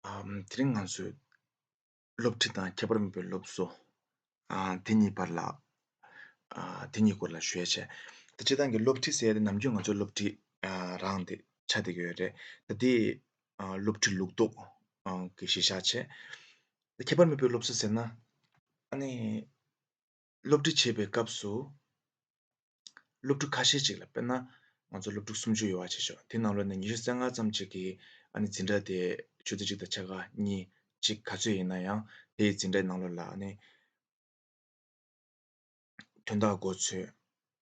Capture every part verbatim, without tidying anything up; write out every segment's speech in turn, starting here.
ཨམ། དེ་རིང་ང་ཚོས་སློབ་ཁྲིད་དང་ཁྱད་པར་མེད་པའི་སློབ་གསོ། ཨ། དེ་གཉིས་བར་ལ། ཨ། དེ་གཉིས་སྐོར་ལ་ཞུ་ཡ་བྱས། ད་སྤྱིར་བཏང་གི་སློབ་ཁྲིད་ཟེར་ཡ་དེ་ནམ་རྒྱུན་ང་ཚོ་སློབ་ཁྲིད། ཨ། རང་དེ་ཆགས་བསྡད་ཀྱི་ཡོད་རེད། ད་དེ། ཨ། སློབ་ཁྲིད་ལུགས་ལྡོག་ཨ། གི་གཞི་བཞག་བྱས། ད་ཁྱད་པར་མེད་པའི་སློབ་གསོ་ཟེར་ན། ཨ་ནི། སློབ་ཁྲིད་བྱེད་པའི་སྐབས་སུ། སློབ་ཕྲུག་ཁ་ཤས་ཅིག་ལ། དཔེར་ན། ང་ཚོ་སློབ་ཕྲུག་སུམ་ཅུ་ཡོད་པ་བྱས་ཆོག་དེ་ནང་ལོགས་ནས་ཉི་ཤུ་རྩ་ལྔ་ཙམ་ཅིག་གིས་ཨ་ནི་འཛིན་གྲྭ་དེ་ཆུ་ཚོད་གཅིག་དང་ཕྱེད་ཀ་གཉིས་གཅིག་ག་ཚོད་ཡིན་ན་ཡང་དེའི་འཛིན་གྲྭའི་ནང་ལོགས་ལ་ཨ་ནི་དོན་དག་མགོ་ཚོས།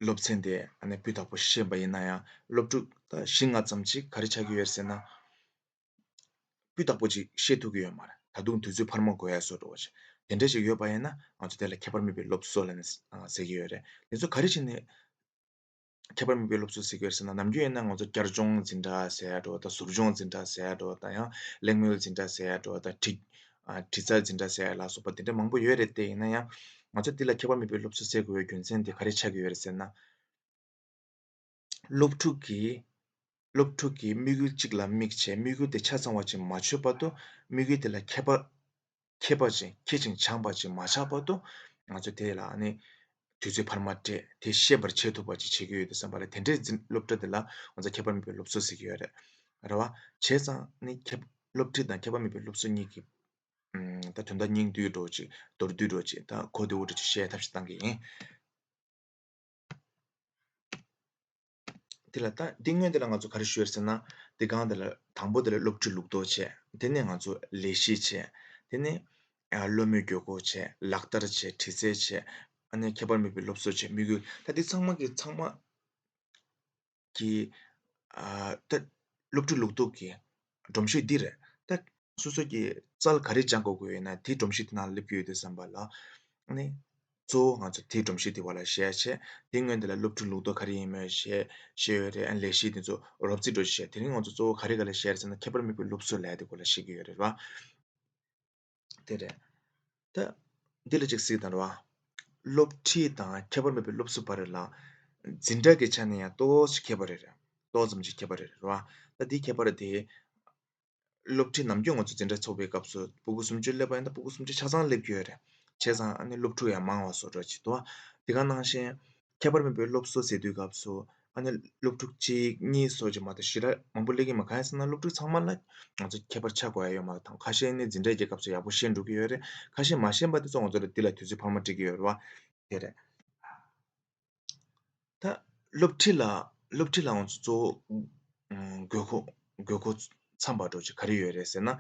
སློབ་ཚན་དེ་ཨ་ནི་སྤུས་དག་པོ་ཤེས་པ་ཡིན་ན་ཡང་སློབ་ཕྲུག་ད་བཞི་ལྔ་ཙམ་ཅིག་ག་རེ་ཆགས་ཀྱི་ཡོད་ཟེར་ན། སྤུས་དག་པོ་ཅིག་ཤེས་ཐུབ་ཀྱི་ཡོད་མ་རེད། ད་དུང་དུས་ཚོད་འཕར་མ་འགོར་ཡ་བཟོ་འདྲ་བ་ཞིག་དེ་འདྲ་ཞིག་ཡོད་པ་ཡིན་ན་ང་ཚོ་དེ་ལ་ཁྱད་པར་མེད་པའི་སློབ་གསོ་ལབ་ནས་ཟེར་གྱི་ཡོད་རེད། དེ་ཚོ་ག་རེ་བྱས་ནས་ཁྱད་པར་མེད་པའི་སློབ་གསོ་ཟེར་གྱི་ཡོད་ཟེར་ན། ནམ་རྒྱུན་ཡིན་ན་ང་ཚོ་བསྐྱར་སྦྱོང་འཛིན་གྲྭ་ཟེར་ཡ་འདྲ་བོ་དང་། ཟུར་སྦྱོང་འཛིན་གྲྭ་ཟེར་ཡ་འདྲ་བོ་དང་། ཡང་གླེང་མོལ་འཛིན་གྲྭ་ཟེར་ཡ་འདྲ་བོ་དང་། དྲི། ཨ། དྲི་རྩད་འཛིན་གྲྭ་ཟེར་ཡ་ལ་སོགས་པ་དེ་འདྲ་མང་པོ་ཡོད་རེད། དེ་ཡིན་ན་ཡང་ང་ཚོ་འདི་ལ་ཁྱད་པར་མེད་པའི་སློབ་གསོ་ཟེར་དགོས་པའི་རྒྱུ་མཚན་དེ་ག་རེ་ཆགས་ཀྱི་ཡོད་རེད་ཟེར་ན། སློབ་ཕྲུག་གིས། སློབ་ཕྲུག་གིས་དམིགས་ཡུལ་གཅིག་ལ་དམིགས་བྱས། དམིགས་ཡུལ་དེ་ཆ་ཚང་བ་ཅིག་མ་ཆོད་བར་དུ། དམིགས་ཡུལ་དེ་ལ་མཁས་པ། མཁས་པ་ཅིག་མཁས་ཤིང་བྱམས་པ་ཅིག་མ་ཆགས་བར་དུ། ང་ཚོ་དེ་ལ་ནི་དུས་ཚོད་འཕར་མ་སྤྲད། དེ་ཤེས་པར་བྱེད་ཐུབ་པ་ཅིག་བྱེད་ཀྱི་ཡོད་དུས་ཙམ་པ་ལ། དེ་འདྲའི་འཛིན། སློབ་གྲྭ་དེ་ལ་ང་ཚོ་ཁྱད་པར་མེད་པའི་སློབ་གསོ་ཟེར་གྱི་ཡོད་རེད། རེད་བ། བྱས་ཙང་ནི་ཁྱད། སློབ་ཁྲིད་དང་ཁྱད་པར་མེད་པའི་སློབ་གསོ་གཉིས་ཀྱི། ཨམ། ད་དོན་དག་སྙིང་བསྡུས་འདྲ་བོ་ཅིག་མདོར་བསྡུས་འདྲ་བོ་ཅིག་ད་གོ་བདེ་བོ་འདྲ་ཅིག་བཤད་ཐབས་ཤིག་བཏང་གི་ཡིན། དེ་ལ་ད་འདི་སྔོན་དེ་ལ་ང་ཚོ་ག་རེ་ཞུས་ཟེར་ན། འདི་སྒང་དེ་ལ་དང་པོ་དེ་ལ་སློབ་ཁྲིད་ལུགས་ལྡོག་བྱས། དེ་ནས་ང་ཚོ་ལས་གཞི་བྱས། དེ་ནས། ཨ། སློབ་མའི་དགོས་མཁོ་བྱས། ལག་བསྟར་བྱས། དྲི་རྩད་བྱས། ཨ་ནི་ཁྱད་པར་མེད་པའི་སློབ་གསོ་བྱས། དམིགས་ཡུལ། ད་འདི་ཚང་མ་གི་ཚང་མ་གི། ཨ། ད་སློབ་ཁྲིད་ལུགས་ལྡོག་གི་སྒྲོམ་གཞི་འདི་རེད། ད་སོ་སོ་གི་རྩལ་ག་རེ་སྦྱང་དགོས་ཀྱི་ཡོད་ན་དེ་སྒྲོམ་གཞི་དེ་ནང་སླེབས་ཀྱི་ཡོད་དུས་ཙམ་པ་ལ། ཨ་ནི་གཙོ་བོ་ང་ཚོ་དེའི་སྒྲོམ་གཞི་དེ་བ་ལ་བཤད་བྱས། དེ་སྔོན་དེ་ལ་སློབ་ཁྲིད་ལུགས་ལྡོག་ག་རེ་ཡིན་མིན་བཤད་བཤད་ཡོད་རེད། ཨ་ནི་ལས་གཞི་དེ་ཚོ་རོབ་རྩིས་འདྲ་བོ་བཤད། དེ་རིང་ང་ཚོ་གཙོ་བོ་ག་རེ་ག་ལ་བཤད་རེད་ཟེར་ན། ཁྱད་པར་མེད་པའི་སློབ་གསོ་ལབ་ཡ་དེ་སྐོར་ལ་བཤད་ཀྱི་ཡོད་རེད་བ། དེ་རེད། ད་འདི་ལ་ཅིག་གཟིགས་དང་ར། སློབ་ཁྲིད་དང་ཁྱད་པར་མེད་པའི་སློབ་གསོ་བར་ལ་འཛིན་གྲྭ་གི་ཆ་ནས་ཡང་ཏོག་ཙམ་ཁྱད་པར་རེ་རེད། ཏོག་ཙམ་ཅིག་ཁྱད་པར་རེ་རེད་ར། ད་འདིའི་ཁྱད་པར་དེ། སློབ་ཁྲིད་ནམ་རྒྱུན་ང་ཚོ་འཛིན་གྲྭ་ཚོགས་པའི་སྐབས་སུ་སྤུ་གུ་སུམ་ཅུ་སླེབས་པ་ཡིན་ན་སྤུ་གུ་སུམ་ཅུ་ཆ་ཚང་སླེབས་ཀྱི་ཡོད་རེད། བྱས་ཙང་ཨ་ནི་སློབ་ཕྲུག་ཡང་མང་བ་བཟོ་འདྲ་ཅིག་འདུག་བ། དེ་ག་ནང་བཞིན། ཁྱད་པར་མེད་པའི་སློབ་གསོ་ཟེར་དུས་སྐབས་སུ། ཨ་ནི་སློབ་ཕྲུག་གཅིག་གཉིས་སོགས་ཀྱི་མ་གཏོགས་ཞེ་དྲག་མང་པོ་སླེབས་ཀྱི་མ། གང་ཡིན་ཟེར་ན་སློབ་ཕྲུག་ཚང་མ་ལ་ང་ཚོ་ཁྱད་པར་ཆགས་དགོས་ཡ་ཡོད་མ་རེད། དང་ཁ་ཤས་ནི་འཛིན་གྲྭའི་རྒྱལ་ཁབ་སུ་ཡག་པོ་ཤེས་འགྲོ་གི་ཡོད་རེད། ཁ་ཤས་མ་ཤེས་པ་དེ་ཚོ་ང་ཚོ་ལ་འདི་ལ་དུས་ཚོད་འཕར་མ་སྤྲད་ཀྱི་ཡོད་རེད་བ། དེ་རེད། ད་སློབ་ཁྲིད་ལ། སློབ་ཁྲིད་ལ་ང་ཚོ་གཙོ་བོ། ཨ། དགོས་མཁོ། དགོས་མཁོ་འཚམ་པ་འདྲ་ཅིག་ག་རེ་ཡོད་རེད་ཟེར་ན།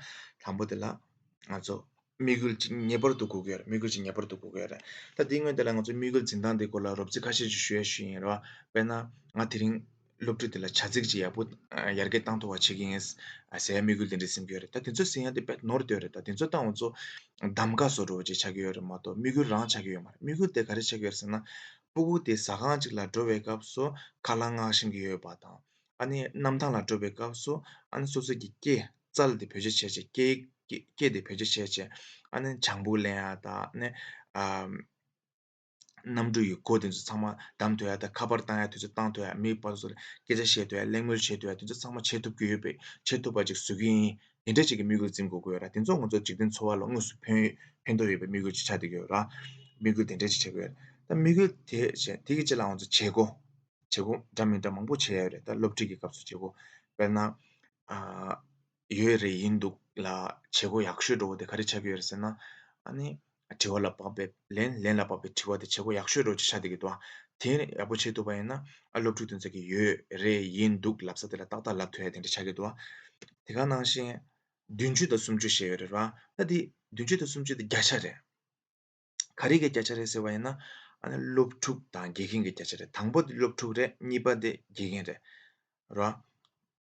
དང་པོ་དེ་ལ་ང་ཚོ་དམིགས་ཡུལ་ཅིག་ངེས་པར་དུ་དགོས་ཀྱི་ཡོད་རེད། དམིགས་ཡུལ་ཅིག་ངེས་པར་དུ་དགོས་ཀྱི་ཡོད་རེད། ད་དེའི་སྔོན་དེ་ལ་ང་ཚོ་དམིགས་ཡུལ་འཛིན་སྟངས་དེ་སྐོར་ལ་རོབ་རྩིས་ཁ་ཤས་ཅིག་ཞུ་ཡ་ཞུ་ཡིན་རེད་བ། དཔེར་ན་ང་དེ་རིང་སློབ་ཁྲིད་དེ་ལ་བྱ་ཚིག་ཅིག་ཡག་པོ་ཡར་རྒྱས་བཏང་ཐུབ་པ་བྱེད་ཀྱི་ཡིན་ཟེར་ཡ་དམིགས་ཡུལ་དེ་འདྲ་ཟིན་གྱི་ཡོད་རེད། ད་དེ་ཚོ་ཟིན་ཡ་དེ་དཔེ་ནོར་བསྡད་ཡོད་རེད། ད་དེ་ཚོ་ད་ང་ཚོ་གདམ་ག་བཟོ་འདྲ་བོ་ཅིག་ཆགས་ཀྱི་ཡོད་རེད་མ་གཏོགས་དམིགས་ཡུལ་རང་ཆགས་ཀྱི་ཡོད་མ་རེད། དམིགས་ཡུལ་དེ་ག་རེ་ཆགས་ཀྱི་ཡོད་རེད་ཟེར་ན། སྤུ་གུ་དེ་ཟ་ཁང་ཅིག་ལ་འགྲོ་བའི་སྐབས་སུ་ཁ་ལག་མངགས་ཤེས་ཀྱི་ཡོད་པ་དང་། ཨ་ནི་གནམ་ཐང་ལ་འགྲོ་བའི་སྐབས་སུ་ཨ་ནི་སོ་སོ་གི་སྐེ་རྩལ་དེ་བེད་སྤྱོད་བྱས་བྱས། སྐེ་སྐེ་སྐེ་དེ་བེད་སྤྱོད་བྱས་བྱས། ཨ་ནི་ལྗང་བུ་ལེན་ཡ་དང་། ཨ་ནི་ཨམ། གནམ་གྲུ་ཡི་སྒོ་དེ་ཚོ་ཚང་མ་བསྡམས་ཐུབ་ཡ་དང་། ཁ་པར་བཏང་ཡ་དེ་ཚོ་བཏང་ཐུབ་ཡ། མི་ཕར་ཚུར་སྐད་ཆ་བཤད་ཐུབ་ཡ། གླེང་མོལ་བྱེད་ཐུབ་ཡ། དེ་ཚོ་ཚང་མ་བྱེད་ཐུབ་ཀྱི་ཡོད་པའི། བྱེད་ཐུབ་པ་ཅིག་བཟོ་གི་ཡིན། དེ་འདྲ་ཅིག་གི་དམིགས་ཡུལ་འཛིན་དགོས་ཀྱི་ཡོད་ར། དེ་ཚོ་ང་ཚོ་འཇིག་རྟེན་འཚོ་བ་ལ་དངོས་སུ་ཕན་ཕན་ཐོགས་ཡོད་པའི་དམིགས་ཡུལ་ཅིག་ཆགས་བསྡད་ཀྱི་ཡོད་ར། དམིགས་ཡུལ་དེ་འདྲ་ཅིག་ཆགས་ཀྱི་ཡོད་རེད། ད་དམིགས་ཡུལ་དེ་བྱས། དེ་གི་རྗེས་ལ་ང་ཚོ་བྱེད་སྒོ། བྱེད་སྒོ་འདྲ་མི་འདྲ་མང་པོ་བྱས་ཡོད་རེད། ད་སློབ་ཁྲིད་ཀྱི་སྐབས་སུ་བྱེད་སྒོ། དཔེར་ན། ཨ། ཡོད་རེད། ཡིན་འདུག་ལ་བྱེད་སྒོ་ཡག་ཤོས་འདྲ་བོ་དེ་ག་རེ་ཆགས་ཀྱི་ཡོད་རེད་ཟེར་ན། ཨ་ནི་དྲི་བ་ལ་དཔག་པའི་ལན། ལན་ལ་དཔག་པའི་དྲི་བ་དེ་བྱེད་སྒོ་ཡག་ཤོས་འདྲ་བོ་ཅིག་ཆགས་བསྡད་ཀྱི་འདུག་དེ་ཡག་པོ་བྱེད་ཐུབ་པ་ཡིན་ན། ཨ། སློབ་ཕྲུག་དེ་ཚོ་གིས་ཡོད་རེད། ཡིན་འདུག་ལབ་ས་དེ་ལ་ཏག་ཏག་ལབ་ཐུབ་ཡ་དེ་འདྲ་ཆགས་ཀྱི་འདུག་དེ་ག་ནང་བཞིན་བདུན་ཅུ་དང་སུམ་ཅུ་བཤད་ཡོད་རེད་བ། ད་དེ་བདུན་ཅུ་དང་སུམ་ཅུ་དེ་བརྒྱ་ཆ་རེད། ག་རེ་གི་བརྒྱ་ཆ་རེད་ཟེར་བ་ཡིན་ན། ཨ་ནི་སློབ་ཕྲུག་དང་དགེ་རྒན་གྱི་བརྒྱ་ཆ་རེད། དང་པོ་དེ་སློབ་ཕྲུག་རེད། གཉིས་པ་དེ་དགེ་རྒན་རེད། ར།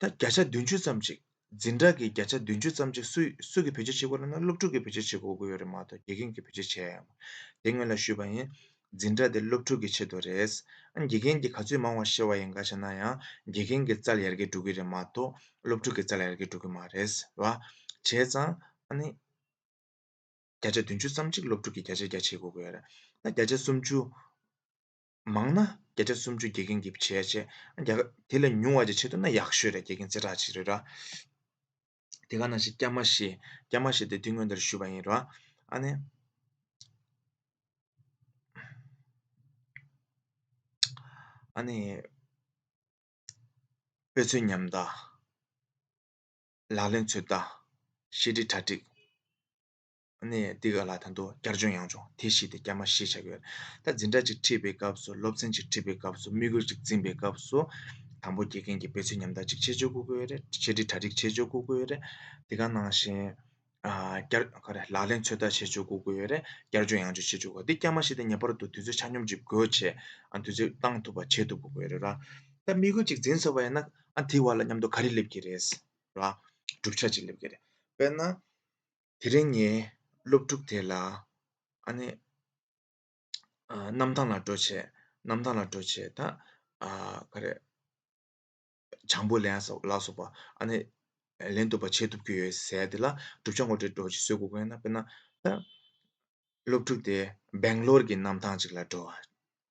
ད་བརྒྱ་ཆ་བདུན་ཅུ་ཙམ་ཅིག་འཛིན་གྲྭ་གི་བརྒྱ་ཆ་བདུན་ཅུ་ཙམ་ཅིག་སུ། སུ་གིས་བེད་སྤྱོད་བྱེད་དགོས་རེད་ན། སློབ་ཕྲུག་གིས་བེད་སྤྱོད་བྱེད་དགོས་ཀྱི་ཡོད་རེད་མ་གཏོགས་དགེ་རྒན་གྱིས་བེད་སྤྱོད་བྱེད་ཡ་ཡོད་མ་རེད། དེ་སྔོན་ལ་ཞུས་པ་ཡིན། འཛིན་གྲྭ་དེ་སློབ་ཕྲུག་གི་ཆེད་དུ་རེད། ཨ། དགེ་རྒན་གྱིས་ག་ཚོད་མང་བ་ཤེས་པ་ཡིན་ག་བྱས་ན་ཡང་དགེ་རྒན་གྱི་རྩལ་ཡར་རྒྱས་འགྲོ་གི་རེད་མ་གཏོགས་སློབ་ཕྲུག་གི་རྩལ་ཡར་རྒྱས་འགྲོ་གི་མ་རེད། ར། བྱས་ཙང་ཨ་ནི། བརྒྱ་ཆ་བདུན་ཅུ་ཙམ་ཅིག་སློབ་ཕྲུག་གིས་བརྒྱ་ཆ་བརྒྱ་བྱེད་དགོས་ཀྱི་ཡོད་རེད། ད་བརྒྱ་ཆ་སུམ་ཅུ། མང་ན་བརྒྱ་ཆ་སུམ་ཅུ་དགེ་རྒན་གྱིས་བྱས་བྱས། རྒྱ། དེ་ལས་ཉུང་བ་ཅིག་བྱེད་ཐུབ་ན་ཡག་ཤོས་རེད། དགེ་རྒན་རྩེ་གྲས་ཅིག་རེད་ར། དེ་ག་ནང་བཞིན་སྐྱ་མ་བཞི། སྐྱ་མ་བཞི་དེ་དུས་སྔོན་དེར་ཞུས་པ་ཡིན་རོ། ཨ་ནི། ཨ་ནི། དཔེ་མཚོན་ཉམས་བརྡ། ལག་ལེན་ཚོད་ལྟ། བཤད་ཁྲིད་གྲ་སྒྲིག་ཨ་ནི་འདི་ག་ལ་ད་དུང་བསྐྱར་སྦྱོང་ཡང་སྦྱོང་དེ་བཞི་དེ་སྐྱ་མ་བཞི་ཆགས་ཡོད། ད་འཛིན་གྲྭ་གཅིག་ཁྲིད་པའི་སྐབས་སུ། སློབ་ཚན་གཅིག་ཁྲིད་པའི་སྐབས་སུ། དམིགས་ཡུལ་གཅིག་འཛིན་པའི་སྐབས་སུ། དང་པོ་དགེ་རྒན་གྱིས་དཔེ་མཚོན་ཉམས་བརྡ་གཅིག་བྱེད་ཆོག་དགོས་ཀྱི་ཡོད་རེད། བཤད་ཁྲིད་གྲ་སྒྲིག་བྱེད་ཆོག་དགོས་ཀྱི་ཡོད་རེད། དེ་ག་ནང་བཞིན། ཨ། བསྐྱར་ག་རེ། ལག་ལེན་ཚོད་ལྟ་བྱེད་ཆོག་དགོས་ཀྱི་ཡོད་རེད། བསྐྱར་སྦྱོང་ཡང་སྦྱོང་བྱེད་ཆོག་གི། འདི་སྐྱ་མ་བཞི་དེ་ངེས་པར་དུ་དུས་ཚོད་ཆ་སྙོམས་ཅིག་དགོས་བྱས། ཨ། དུས་ཚོད་བཏང་ཐུབ་པ་བྱེད་ཐུབ་དགོས་ཀྱི་ཡོད་རེད་ར། ད་དམིགས་ཡུལ་ཅིག་འཛིན་ཚར་བ་ཡིན་ན། ཨ། དེའི་བར་ལ་མཉམ་དུ་ག་རེ་སླེབས་ཀྱི་རེད་ར། གྲུབ་ཆ་ཅིག་སླེབས་ཀྱི་རེད། དཔེར་ན། དེ་རིང་ངས་སློབ་ཕྲུག་དེ་ལ། ཨ་ནི། ཨ། གནམ་ཐང་ལ་འགྲོ་བྱས། གནམ་ཐང་ལ་འགྲོ་བྱས་ད། ཨ། ག་རེ། བྱང་བུ་ལེན་སོགས་ལ་སོགས་པ། ཨ་ནི། ལེན་ཐུབ་པ་བྱེད་ཐུབ་ཀྱི་ཡོད་ཟེར་དེ་ལ་གྲུབ་ཆ་ངོ་སྤྲོད་འདྲ་བོ་ཅིག་བཟོ་དགོས་ཀྱི་ཡིན་ན། དཔེར་ན། ད། སློབ་ཕྲུག་དེ་སྦེང་ལོར་གྱི་གནམ་ཐང་ཅིག་ལ་འགྲོ་བ།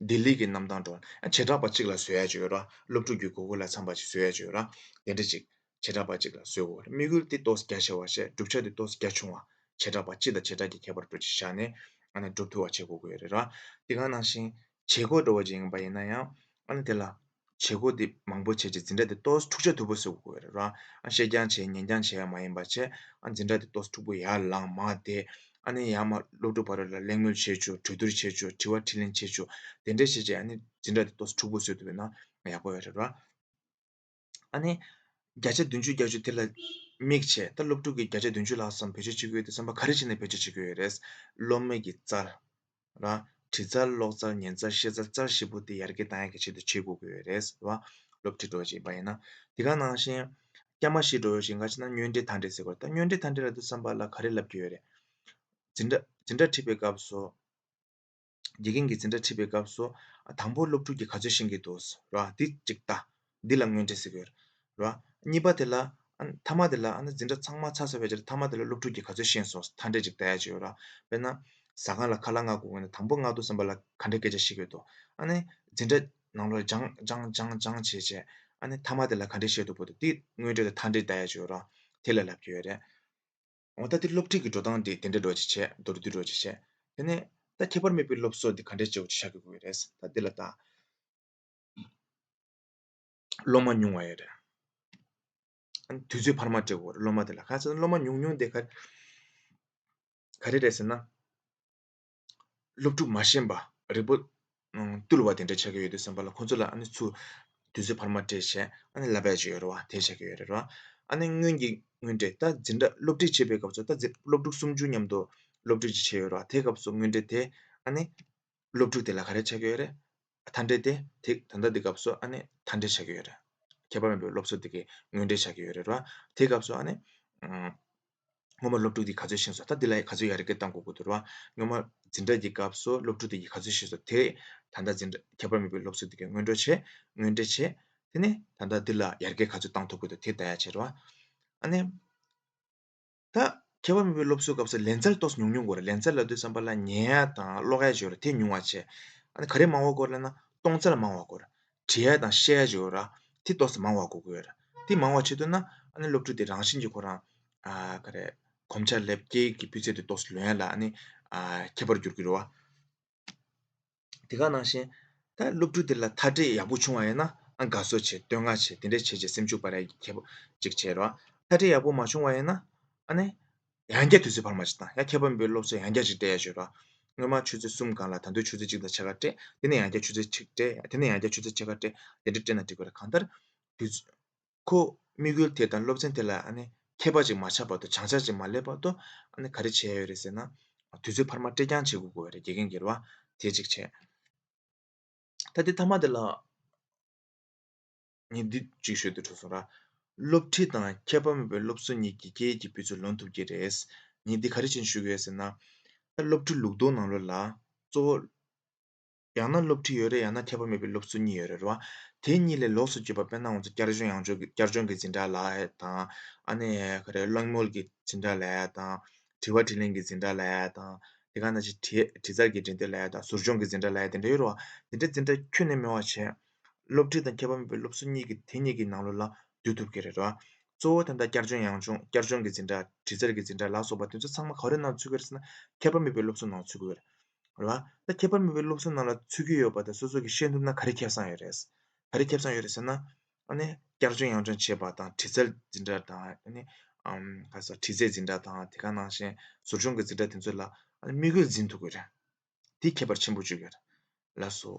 ལྡི་ལི་གི་གནམ་ཐང་འགྲོ་བ། ཨ། བྱེ་བྲག་པ་གཅིག་ལ་བཟོ་ཡ་ཅིག་ཡོད་ར། སློབ་ཕྲུག་གི་དགོས་མཁོ་ལ་འཚམ་པ་ཅིག་བཟོ་ཡ་ཅིག་ཡོད་ར། དེ་འདྲ་ཅིག་བྱེ་བྲག་པ་གཅིག་ལ་བཟོ་དགོས་རེད། དམིགས་ཡུལ་དེ་ཏོག་ཙམ་རྒྱ་ཆེ་བ་བྱས། གྲུབ་ཆ་དེ་ཏོག་ཙམ་རྒྱ་ཆུང་བ། བྱེ་བྲག་པ་སྤྱི་དང་བྱེ་བྲག་གི་ཁྱད་པར་འདྲ་བོ་ཅིག་བཞག་ནས། ཨ་ནི་སྒྲུབ་ཐུབ་པ་བྱེད་དགོས་ཀྱི་ཡོད་རེད་ར། དེ་ག་ནང་བཞིན་བྱེད་སྒོ་འདྲ་བོ་ཅིག་ཡིན་པ་ཡིན་ན་ཡང་། ཨ་ནི་དེ་ལ་བྱེད་སྒོ་དེ་མང་པོ་བྱས་བྱས་འཛིན་གྲྭ་དེ་ཏོག་ཙམ་འཁྲུག་ཆ་དོད་པོ་བཟོ་དགོས་ཀྱི་ཡོད་རེད་ར། ཨ། བཤད་རྐྱང་བྱས་ཉན་རྐྱང་བྱས་མ་ཡིན་པ་བྱས། ཨ། འཛིན་གྲྭ་དེ་ཏོག་ཙམ་འཁྲུག་པོ་ཡར་ལངས་མར་བསྡད། ཨ་ནི་ཡར་མར་སློབ་ཕྲུག་བར་ལ་གླེང་མོལ་བྱེད་ཆོག་གྲོས་བསྡུར་བྱེད་ཆོག་དྲི་བ་དྲིས་ལན་བྱེད་ཆོག་དེ་འདྲ་བྱས་བྱས། ཨ་ནི་འཛིན་གྲྭ་དེ་ཏོག་ཙམ་འཁྲུག་པོ་བཟོས་ཐུབ་པ་ཡིན་ན་ཡག་པོ་ཡོད་རེད་ར། ཨ་ནི། བརྒྱ་ཆ་བདུན་ཅུ་བརྒྱད་ཅུ་དེ་ལ་དམིགས་བྱས། ད་སློབ་ཕྲུག་གིས་བརྒྱ་ཆ་བདུན་ཅུ་ལྷག་ཙམ་བེད་སྤྱོད་བྱེད་ཀྱི་ཡོད་དུས་ཙམ་པ། ག་རེ་བྱས་ནས་བེད་སྤྱོད་བྱེད་ཀྱི་ཡོད་རེད། སློབ་མའི་གི་རྩལ་ར། དྲི་རྩལ། ཀློག་རྩལ། ཉན་རྩལ། ཤེས་རྩལ། རྩལ་བཞི་པོ་དེ་ཡར་རྒྱས་གཏང་ཡག་གི་ཆེད་དུ་བྱེད་དགོས་ཀྱི་ཡོད་རེད་ར། སློབ་ཁྲིད་འདྲ་བོ་ཅིག་ཡིན་པ་ཡིན་ན། དེ་ག་ནང་བཞིན་སྐྱ་མ་བཞི་འདྲ་བོ་ཞིག་ག་བྱས་ན། སྨྱོན་འབྲས་མཐའ་འབྲས་ཟེར་དགོས་རེད། ད་སྨྱོན་འབྲས་མཐའ་འབྲས་ལབ་དུས་ཙམ་པ་ལ་ག་རེ་ལབ་ཀྱི་ཡོད་རེད། འཛིན་གྲྭ་འཛིན་གྲྭ་ཁྲིད་པའི་སྐབས་སུ། དགེ་རྒན་གྱིས་འཛིན་གྲྭ་ཁྲིད་པའི་སྐབས་སུ། ཨ། དང་པོ་སློབ་ཕྲུག་གིས་ག་ཚོད་ཤེས་ཀྱི་འདུག་ར། འདི་གཅིག་ལྟ། འདི་ལ་སྔོན་འགྲོ་ཟེར་གྱི་ཡོད་ར། གཉིས་པ་དེ་ལ། ཨ། མཐའ་མ་དེ་ལ། ཨ་ནི་འཛིན་གྲྭ་ཚང་མ་ཚར་ཚར་བའི་རྗེས་ལ་མཐའ་མ་དེ་ལ་སློབ་ཕྲུག་གིས་ག་ཚོད་ཤེས་སོང་མཐའ་འགྲེལ་ཅིག་ལྟ་ཡ་ཅིག་ཡོད་ར། དཔེར་ན། ཟ་ཁང་ལ་ཁ་ལག་མངགས་དགོས་ཀྱི་ན། དང་པོ་མངགས་དུས་ཙམ་པ་ལ་ག་འདྲའི་སྐད་ཆ་བཤད་ཀྱི་ཡོད་འདུག་ཨ་ནི་འཛིན་གྲྭ་ནང་ལོགས་སྦྱངས་སྦྱངས་སྦྱངས་སྦྱངས་བྱས་བྱས། ཨ་ནི་མཐའ་མ་དེ་ལ་ག་འདྲའི་བཤད་འདུག་པོ་དེ། དེ་སྔོན་འགྲོ་དང་མཐའ་འགྲེལ་ལྟ་ཡ་ཅིག་ཡོད་ར། དེ་ལ་ལབ་ཀྱི་ཡོད་རེད། འོ། ད་དེ་སློབ་ཁྲིད་ཀྱི་འགྲོ་སྟངས་དེ་དེ་འདྲ་འདྲ་བོ་ཅིག་བྱས། མདོར་བསྡུས་འདྲ་བོ་ཅིག་བྱས། དེ་ནས་ད་ཁྱད་པར་མེད་པའི་སློབ་གསོ་དེ་ག་འདྲས་བྱེད་དགོས་ཅིག་ཆགས་ཀྱི་དགོས་རེད། ད་འདི་ལ་ད་སློབ་མ་ཉུང་བ་ཡོད་རེད། ཨ་ནི་དུས་ཚོད་འཕར་མ་སྤྲད་དགོས་རེད། སློབ་མ་དེ་ལ། གང་ཟེར་ན་སློབ་མ་ཉུང་ཉུང་དེ་ག་ག་རེ་རེད་ཟེར་ན། སློབ་ཕྲུག་མ་ཤེས་པ། རིག་པ་ཨང་རྟུལ་བ་དེ་འདྲ་ཆགས་ཀྱི་ཡོད་དུས་ཙམ་པ་ལ། ཁོང་ཚོ་ལ་ཨ་ནི་ཚུར་དུས་ཚོད་འཕར་མ་སྤྲད་བྱས། ཨ་ནི་བསླབ་པ་ཅིག་ཡོད་རེད་བ། དེ་ཆགས་ཀྱི་ཡོད་རེད་བ། ཨ་ནི་སྔོན་གྱི་སྔོན་འགྲོ། ད་འཛིན་གྲྭ་སློབ་ཁྲིད་བྱེད་པའི་སྐབས་སུ། ད་འཛིན་སློབ་ཕྲུག་སུམ་ཅུ་མཉམ་དུ་སློབ་ཁྲིད་ཅིག་བྱས་ཡོད་རེད་བ། དེ་སྐབས་སུ་སྔོན་འགྲོ་དེ། ཨ་ནི་སློབ་ཕྲུག་དེ་ལ་ག་རེ་ཆགས་ཀྱི་ཡོད་རེད། མཐའ་འགྲེལ་དེ། དེ་ད་ལྟ་འདི་སྐབས་སུ་ཨ་ནི་མཐའ་འགྲེལ་ཆགས་ཀྱི་ཡོད་རེད། ཁྱད་པར་མེད་པའི་སློབ་གསོ་དེ་གའི་སྔོན་འགྲོ་ཆགས་ཀྱི་ཡོད་རེད་བ། དེ་སྐབས་སུ་ཨ་ནི། ཨང་། སྔོན་མ་སློབ་ཕྲུག་དེ་ག་ཚོད་ཤེས་སོང་། ད་འདི་ལ་ག་ཚོད་ཡར་རྒྱས་གཏང་དགོས་ཀྱི་འདུག་ར། སྔོན་མ་འཛིན་གྲྭ་གི་སྐབས་སུ་སློབ་ཕྲུག་དེ་གིས་ག་ཚོད་ཤེས་སོང་། དེ་ད་ལྟ་འཛིན་གྲྭ་ཁྱད་པར་མེད་པའི་སློབ་གསོ་དེ་གའི་སྔོན་འགྲོ་བྱས། སྔོན་འགྲོ་བྱས། དེ་ནས་ད་ལྟ་འདི་ལ་ཡར་རྒྱས་ག་ཚོད་གཏང་ཐུབ་ཀྱི་འདུག་དེ་ལྟ་ཡ་བྱེད་ར། ཨ་ནི། ད་ཁྱད་པར་མེད་པའི་སློབ་གསོའི་སྐབས་སུ་ལེན་ཚར་ཏོག་ཙམ་ཉུང་ཉུང་དགོས་རེད། ལེན་ཚར་ལབ་དུས་ཙམ་པ་ལ་ཉན་ཡ་དང་ཀློག་ཡ་ཅིག་ཡོད་རེད། དེ་ཉུང་བ་བྱས། ཨ་ནི་ག་རེ་མང་བ་དགོས་རེད་ལབ་ན། གཏོང་ཚར་མང་བ་དགོས་རེད། བྲིས་ཡ་དང་བཤད་ཡ་ཅིག་ཡོད་ར། དེ་ཏོག་ཙམ་མང་བ་དགོས་ཀྱི་ཡོད་རེད། དེ་མང་བ་བྱེད་ཐུབ་ན། ཨ་ནི་སློབ་ཕྲུག་དེ་རང་བཞིན་གྱིས་ཁོ་རང་། ཨ། ག་རེ། གོམས་ཆ་སླེབས། སྐད་ཡིག་གི་སྤུས་ཚད་དེ་ཏོག་ཙམ་ལོན་ཡ་ལ་ཨ་ནི། ཨ། ཁྱད་པར་འགྱུར་གྱི་རེད་བ། དེ་ག་ནང་བཞིན། ད་སློབ་ཕྲུག་དེ་ལ་མཐའ་འགྲེལ་ཡག་པོ་བྱུང་བ་ཡིན་ན། ཨ། དགའ་བསུ་བྱེད། བསྟོད་བསྔགས་བྱེད། དེ་འདྲས་བྱས་བྱས་སེམས་ཤུགས་སྤར་ཡ་གི་ཁྱད་པར་ཅིག་བྱེད་རོགས། མཐའ་འགྲེལ་ཡག་པོ་མ་བྱུང་བ་ཡིན་ན། ཨ་ནི། ཡང་བསྐྱར་དུས་ཚོད་འཕར་མ་ཅིག་བཏང་། ཡང་ཁྱད་པར་མེད་པའི་སློབ་གསོ་ཡང་བསྐྱར་ཅིག་སྤྲད་ཡ་བྱེད་རོགས། སྔོན་མ་ཆུ་ཚོད་གསུམ་སྒང་ལ་ད་དུང་ཆུ་ཚོད་གཅིག་དང་ཕྱེད་ཀ་སྤྲད། དེ་ནས་ཡང་བསྐྱར་ཆུ་ཚོད་གཅིག་སྤྲད། དེ་ནས་ཡང་བསྐྱར་ཆུ་ཚོད་ཕྱེད་ཀ་སྤྲད། དེ་འདྲ་སྤྲད་ན་འགྲིག་གི་རེད། གང་ལྟར། དུས་ཚོད། ཁོ་དམིགས་ཡུལ་དེ་དང་སློབ་ཚན་དེ་ལ་ཨ་ནི་མཁས་པ་ཅིག་མ་ཆགས་བར་དུ། སྦྱང་བྱ་ཅིག་མ་སླེབས་བར་དུ། ཨ་ནི་ག་རེ་བྱས་ཡོད་རེད་ཟེར་ན། དུས་ཚོད་འཕར་མ་སྤྲད་རྐྱང་བྱེད་དགོས་ཀྱི་ཡོད་རེད། དགེ་རྒན་གྱིས་རེད་བ། དེ་གཅིག་བྱས། ད་དེ་མཐའ་མ་དེ་ལ། ངས་འདི་གཅིག་ཤོད་དུ་འགྲོ་སོང་ར། སློབ་ཁྲིད་དང་ཁྱད་པར་མེད་པའི་སློབ་གསོ་གཉིས་ཀྱི་སྐད་ཀྱི་སྤུས་ཚད་ལོན་ཐུབ་ཀྱི་རེད། ངས་འདི་ག་རེ་བྱས་ནས་ཞུ་གི་ཡོད་ཟེར་ན། ད་སློབ་ཁྲིད་ལུགས་ལྡོག་ནང་ལོགས་ལ། གཙོ་བོ། ཡང་ན་སློབ་ཁྲིད་ཡོད་རེད། ཡང་ན་ཁྱད་པར་མེད་པའི་སློབ་གསོ་གཉིས་ཡོད་རེད་ར། དེ་གཉིས་ལས་ལོགས་སུ་གྱུར་པ། དཔེར་ན་ང་ཚོ་བསྐྱར་སྦྱོང་ཡང་སྦྱོང་གི། བསྐྱར་སྦྱོང་གི་འཛིན་གྲྭ་ལབ་ཡ་དང་། ཨ་ནི་ག་རེ། གླེང་མོལ་གྱི་འཛིན་གྲྭ་ལབ་ཡ་དང་། དྲི་བ་དྲིས་ལན་གྱི་འཛིན་གྲྭ་ལབ་ཡ་དང་། དེ་ག་ནང་བཞིན་དྲི་དྲི་རྩད་ཀྱི་འགྲན་བསྡུར་ལབ་ཡ་དང་། ཟུར་སྦྱོང་གི་འཛིན་གྲྭ་ལབ་ཡ་དེ་འདྲ་ཡོད་རེད་བ། དེ་འདྲའི་འཛིན་གྲྭ་ཁྱོན་ནས་མེད་པ་བྱས། སློབ་ཁྲིད་དང་ཁྱད་པར་མེད་པའི་སློབ་གསོ་གཉིས་ཀྱི། དེ་གཉིས་ཀྱི་ནང་ལོགས་ལ་སྡུད་ཐུབ་ཀྱི་རེད་ར། གཙོ་བོ་དེ་འདྲ་བསྐྱར་སྦྱོང་ཡང་སྦྱོང་བསྐྱར་སྦྱོང་གི་འཛིན་གྲྭ་དྲི་རྩད་ཀྱི་འཛིན་གྲྭ་ལ་སོགས་པ་དེ་ཚོ་ཚང་མ་ག་རེ་ནང་ཚུད་ཀྱི་རེད་ཟེར་ན་ཁྱད་པར་མེད་པའི་སློབ་གསོ་ནང་ཚུད་ཀྱི་ཡོད་རེད། རེད་བ། ད་ཁྱད་པར་མེད་པའི་སློབ་གསོ་ནང་ལ་ཚུད་ཀྱི་ཡོད་པ་དང་སོ་སོ་གིས་ཤེས་ཐུབ་ན་ག་རེ་ཁེ་བཟང་ཡོད་རེད། ག་རེ་ཁེ་བཟང་ཡོད་རེད་ཟེར་ན། ཨ་ནི་བསྐྱར་སྦྱོང་ཡང་སྦྱོང་བྱེད་པ་དང་དྲི་རྩད་འཛིན་གྲྭ་དང་ཨ་ནི་ཨམ་ག་ས་དྲི་རྩད་འཛིན་གྲྭ་དང་དེ་ག་ནང་བཞིན་ཟུར་སྦྱོང་གི་འཛིན་གྲྭ་དེ་ཚོ་ལ་ཨ་ནི་དམིགས་ཡུལ་འཛིན་ཐུབ་ཀྱི་རེད། དེ་ཁྱད་པར་ཆེན་པོ་བརྗོད་ཀྱི་རེད། ལགས་སོ།